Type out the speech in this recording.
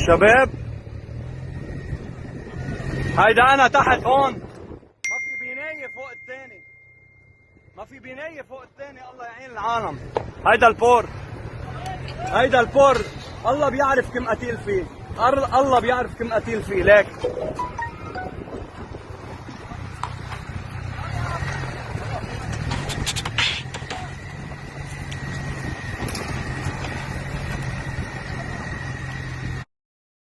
شباب، هيدا انا تحت هون، ما في بناية فوق الثاني، ما في بناية فوق الثاني. الله يعين العالم. هيدا ال port، هيدا ال port، الله بيعرف كم قتيل فيه، الله بيعرف كم قتيل فيه. ليك.